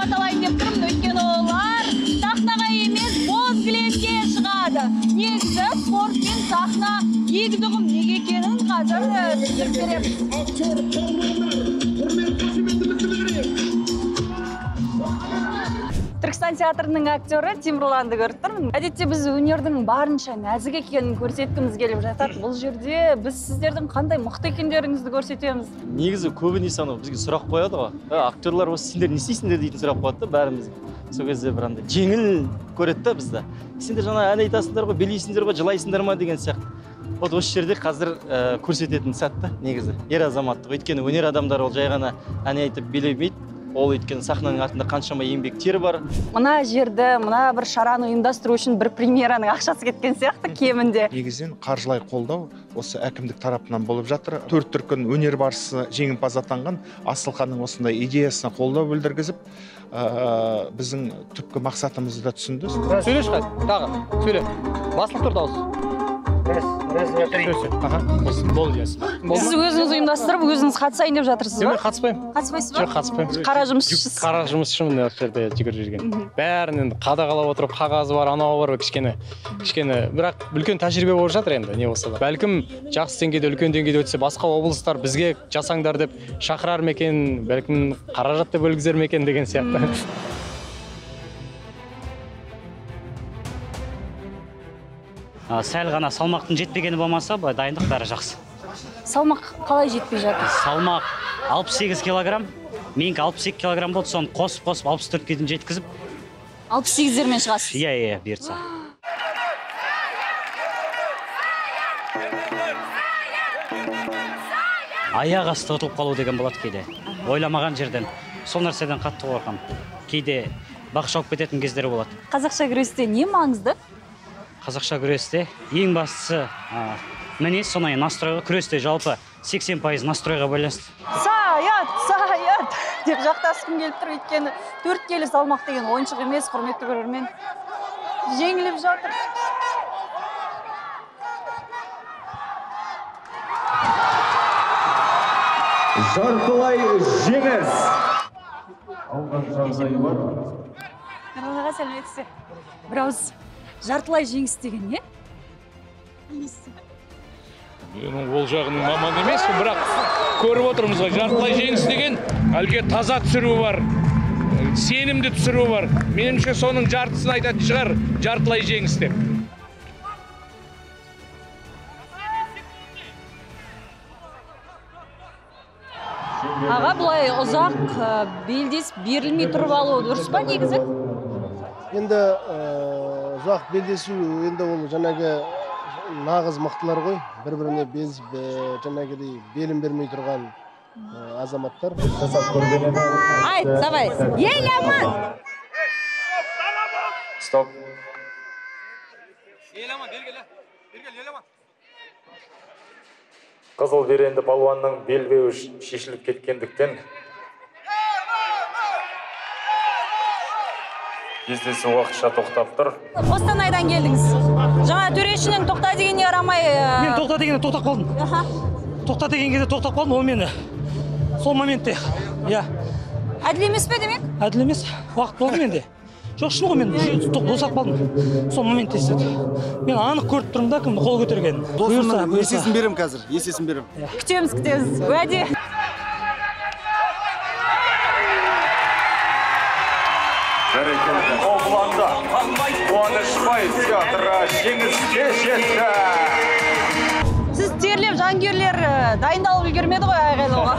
сұхбат алайын деп тұрмын, өйткені олар сахнаға емес, боз кілемге шығады. Негізі спорт пен сахна егіз ұғым неге екенін қазір түсіндіріп береміз. Актер палуандар, құрмет қошеметімізді білдірейік. Түркістан театрының актері Темірланды көріп тұрмын. Әдетте біз өнердің барынша нәзік екенін көрсеткіміз келіп жатады. Бұл жерде біз сіздердің қандай мықты екендеріңізді көрсетеміз. Негізі көбінесе анау бізге сұрақ қояды ғой. Актерлар осы сендер не істейсіңдер дейтін сұрақ қояды да бәрімізге. Сол кезде бір андай жеңіл көреді да бізді. Сендер жаңа ән айтасыңдар ғой, билейсіңдер ғой, жылайсыңдар ма деген сияқты. Вот осы жерде қазір көрсететін сәт та негізі. Ер азаматтық. Өйткені өнер адамдары ол жай ғана ән айтып билемейді. Ол өйткені сахнаның артында қаншама еңбектері бар. Мына жерді, мына бір шараны ұйымдастыру үшін бір премьераның ақшасы кеткен сияқты кемінде. Негізінен қаржылай қолдау осы әкімдік тарапынан болып жатыр. 4 дүркін өнер барысы жеңімпаз атанған Асылханның осындай идеясына қолдау білдіргізіп, біздің түпкі мақсатымызды да түсінді. Сөйлеші қазір, тағы, сөйле. Басылып тұр дауыс. Раз, два, три. Сіз өзіңіз ұйымдастырып, өзіңіз қатысайын деп жатырсыз ба? Мен қатыспаймын. Қатыспайсыз ба? Жоқ, қатыспаймын. Қара жұмысшысыз. Қара жұмысшымын осы жерде жүгіріп жүрген. Бәрін енді қадағалап отырып, қағазы бар, анауы бар, кішкене. Бірақ үлкен тәжірибе болып жатыр енді, не болса да. Бәлкім жақсы деңгейде, үлкен деңгейде өтсе, басқа облыстар бізге жасаңдар деп шақырар ма екен, бәлкім қаражат та бөлгізер ме екен деген сияқты. Сәл ғана салмақтың жетпегені болмаса, былай дайындық бәрі жақсы. Салмақ қалай жетпей жатыр? Салмақ 68 килограмм, менікі 62 килограмм болды, соны қосып-қосып 64-ке дейін жеткізіп. 68-дермен шығасыз? Иә, иә, бұйыртса. Аяқ асты ұтылып қалу деген болады кейде. Ойламаған жерден. Сол нәрседен қатты қорқамын. Кейде бақ шауып кететін кездері болады. Қазақша күресте не маңызды? Қазақша күресте ең бастысы мінез, сондай настройға. Күресте жалпы 80% настройға байланысты. Саят, Саят деп жақтасқым келіп тұр, өйткені 4 келі салмақ деген ойыншық емес, құрметті көрермен. Жеңіліп жатыр. Жартылай жеңіс. Нұрлан аға, сәлеметсіз бе? Бір ауыз жартылай жеңіс деген не? Мен ол жағының маманы емеспін, бірақ көріп отырмыз ғой, жартылай жеңіс деген әлгі таза түсіру бар, сенімді түсіру бар. Меніңше соның жартысын айтатын шығар, жартылай жеңіс деп. Аға, бұлай ұзақ белдес берілмей тұрып алу дұрыс па негізі? Енді ұзақ белдесу, енді ол жаңағы нағыз мықтылар ғой, бір-біріне жаңағыдай белін бермей тұрған азаматтар. Айт, давай, Еламан! Стоп. Еламан, бергел, бергел, Еламан. Қызыл беренді палуанның белбеуі шешіліп кеткендіктен кездесу уақытша тоқтап тұр. Қостанайдан келдіңіз. Жаңа төрешінің тоқта дегеніне қарамай... Мен тоқта дегенде тоқтап қалдым. Тоқта деген кезде тоқтап қалдым, ол мені сол моментте. Иә. Әділ емес пе демек? Әділ емес. Уақыт болды менде. Жоқ, шын ғой, мен босап қалдым. Сол моментте істеді. Мен анық көріп тұрмын да, кімді қол көтергенін. Досымның есесін берем қазір, есесін берем. Күтеміз, күтеміз. Уәде. Бәрекелді. Қобыланды Қуанышбай театры жеңіске жетті. Сіз терлеп жанкүйерлер дайындалып үлгермеді ғой айғайлауға.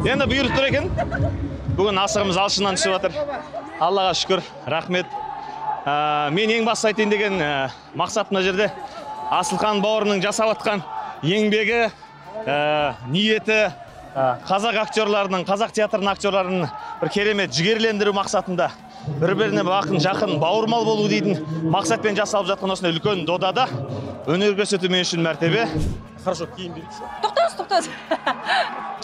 Енді бұйырып тұр екен. Бүгін асығымыз алшыннан түсіп жатыр. Аллаға шүкір, рахмет. Мен ең басты айтайын деген мақсат мына жерде Асылхан бауырының жасап атқан еңбегі, ниеті, қазақ актерларының, қазақ театрының актерларының бір керемет жігерлендіру мақсатында бір-біріне жақын бауырмал болу дейтін мақсатпен жасалып жатқан осындай үлкен додада өнер көрсету мен үшін мәртебе. Хорошо, киім берекші. Тоқтаңыз, тоқтаңыз.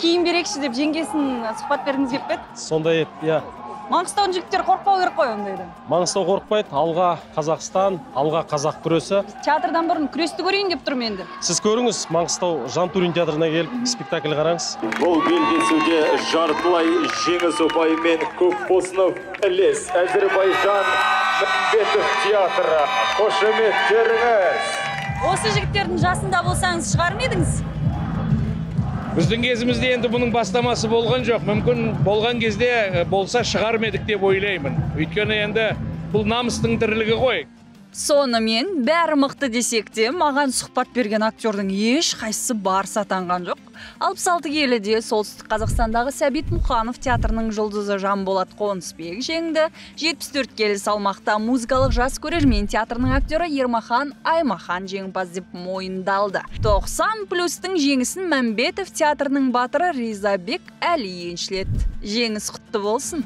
Киім берекші деп жеңгесін сұхбат бергіңіз келіп пе еді? Сондай еді, иә. Маңғыстаудың жігіттері қорықпау керек қой ондайда. Маңғыстау қорықпайды. Алға Қазақстан, алға қазақ күресі. Театрдан бұрын күресті көрейін деп тұрмын енді. Сіз көріңіз, Маңғыстау Жантурин театрына келіп спектакль қараңыз. Бұл белдесуде жартылай жеңіс ұпайымен Көпбосынов Ілес, Әзербайжан Мәмбетов театры. Қошеметтеріңіз. Осы жігіттердің жасында болсаңыз шығар ма едіңіз? Біздің кезімізде енді бұның бастамасы болған жоқ. Мүмкін болған кезде болса шығар ма едік деп ойлаймын. Өйткені енді бұл намыстың тірлігі ғой. Сонымен бәрі мықты десек те, маған сұхбат берген актердің ешқайсысы барыс атанған жоқ. 66 келіде Солтүстік Қазақстандағы Сәбит Мұқанов театрының жұлдызы Жанболат Қонысбек жеңді. 74 келі салмақта музыкалық жас көрермен театрының актері Ермахан Аймахан жеңімпаз деп мойындалды. 90 плюстың жеңісін Мәмбетов театрының батыры Ризабек Әли еншіледі. Жеңіс құтты болсын.